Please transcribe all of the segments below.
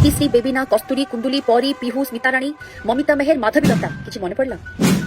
ଇତିଶ୍ରୀ, ବେବିନା, କସ୍ତୁରୀ, କୁନ୍ଦୁଲି, ପରୀ, ପିହୁ, ସ୍ମିତାରାଣୀ, ମମିତା ମେହେର, ମାଧବୀଲତା, କିଛି ମନେ ପଡ଼ିଲା?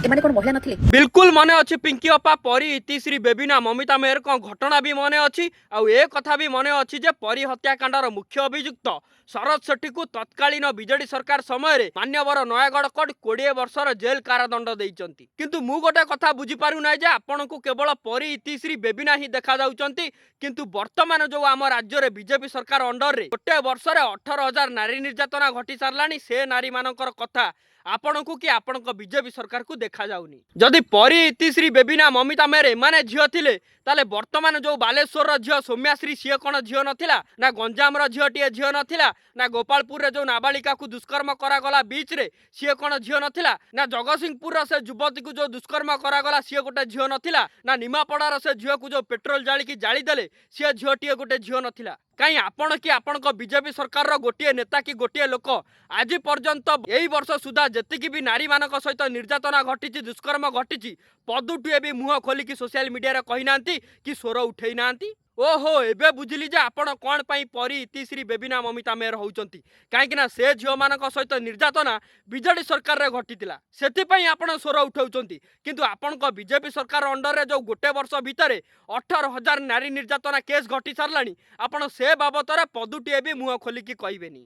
ଏମାନେ କ'ଣ ମହିଳା ନଥିଲେ? ବିଲକୁଲ ମନେ ଅଛି ପିଙ୍କି ଅପା। ପରୀ, ଇତିଶ୍ରୀ, ବେବିନା, ମମିତା ମେହେରଙ୍କ ଘଟଣା ବି ମନେ ଅଛି। ଆଉ ଏ କଥା ବି ମନେ ଅଛି ଯେ ପରୀ ହତ୍ୟାକାଣ୍ଡର ମୁଖ୍ୟ ଅଭିଯୁକ୍ତ ଶରତ ସେଠୀକୁ ତତ୍କାଳୀନ ବିଜେଡି ସରକାର ସମୟରେ ମାନ୍ୟବର ନୟାଗଡ଼ କୋର୍ଟ 20 ବର୍ଷର ଜେଲ କାରାଦଣ୍ଡ ଦେଇଛନ୍ତି। କିନ୍ତୁ ମୁଁ ଗୋଟେ କଥା ବୁଝିପାରୁନାହିଁ ଯେ ଆପଣଙ୍କୁ କେବଳ ପରୀ, ଇତିଶ୍ରୀ, ବେବିନା ହିଁ ଦେଖାଯାଉଛନ୍ତି, କିନ୍ତୁ ବର୍ତ୍ତମାନ ଯୋଉ ଆମ ରାଜ୍ୟରେ ବିଜେପି ସରକାର ଅଣ୍ଡରରେ ଗୋଟେ ବର୍ଷରେ 18,000 ନାରୀ ନିର୍ଯାତନା ଘଟି ସାରିଲାଣି, ସେ ନାରୀମାନଙ୍କର କଥା ଆପଣଙ୍କୁ କି ଆପଣଙ୍କ ବିଜେପି ସରକାରକୁ ଦେଖାଯାଉନି। ଯଦି ପରୀ, ଇତିଶ୍ରୀ, ବେବିନା, ମମିତା ମେହେର ଏମାନେ ଝିଅ ଥିଲେ, ତାହେଲେ ବର୍ତ୍ତମାନ ଯୋଉ ବାଲେଶ୍ୱରର ଝିଅ ସୌମ୍ୟାଶ୍ରୀ, ସିଏ କ'ଣ ଝିଅ ନଥିଲା? ନା ଗଞ୍ଜାମର ଝିଅଟିଏ ଝିଅ ନଥିଲା? ନା ଗୋପାଳପୁରରେ ଯୋଉ ନାବାଳିକାକୁ ଦୁଷ୍କର୍ମ କରାଗଲା ବିଚ୍ରେ, ସିଏ କ'ଣ ଝିଅ ନଥିଲା? ନା ଜଗତସିଂହପୁରର ସେ ଯୁବତୀକୁ ଯୋଉ ଦୁଷ୍କର୍ମ କରାଗଲା, ସିଏ ଗୋଟେ ଝିଅ ନଥିଲା? ନା ନିମାପଡ଼ାର ସେ ଝିଅକୁ ଯୋଉ ପେଟ୍ରୋଲ ଜାଳିକି ଜାଳିଦେଲେ, ସିଏ ଝିଅଟିଏ ଗୋଟେ ଝିଅ ନଥିଲା? କାହିଁ ଆପଣ କି ଆପଣଙ୍କ ବିଜେପି ସରକାରର ଗୋଟିଏ ନେତା କି ଗୋଟିଏ ଲୋକ ଆଜି ପର୍ଯ୍ୟନ୍ତ ଏଇ ବର୍ଷ ସୁଦ୍ଧା ଯେତିକି ବି ନାରୀମାନଙ୍କ ସହିତ ନିର୍ଯାତନା ଘଟିଛି, ଦୁଷ୍କର୍ମ ଘଟିଛି, ପଦୁଟିଏ ବି ମୁହଁ ଖୋଲିକି ସୋସିଆଲ ମିଡ଼ିଆରେ କହିନାହାନ୍ତି କି ସ୍ୱର ଉଠେଇ ନାହାନ୍ତି? ଓହୋ, ଏବେ ବୁଝିଲି ଯେ ଆପଣ କ'ଣ ପାଇଁ ପରୀ, ଇତିଶ୍ରୀ, ବେବିନା, ମମିତା ମେହେର ହେଉଛନ୍ତି। କାହିଁକି ନା ସେ ଝିଅମାନଙ୍କ ସହିତ ନିର୍ଯାତନା ବିଜେଡି ସରକାରରେ ଘଟିଥିଲା, ସେଥିପାଇଁ ଆପଣ ସ୍ୱର ଉଠାଉଛନ୍ତି। କିନ୍ତୁ ଆପଣଙ୍କ ବିଜେପି ସରକାର ଅଣ୍ଡରରେ ଯୋଉ ଗୋଟେ ବର୍ଷ ଭିତରେ 18,000 ନାରୀ ନିର୍ଯାତନା କେସ୍ ଘଟି ସାରିଲାଣି, ଆପଣ ସେ ବାବଦରେ ପଦୁଟିଏ ବି ମୁହଁ ଖୋଲିକି କହିବେନି।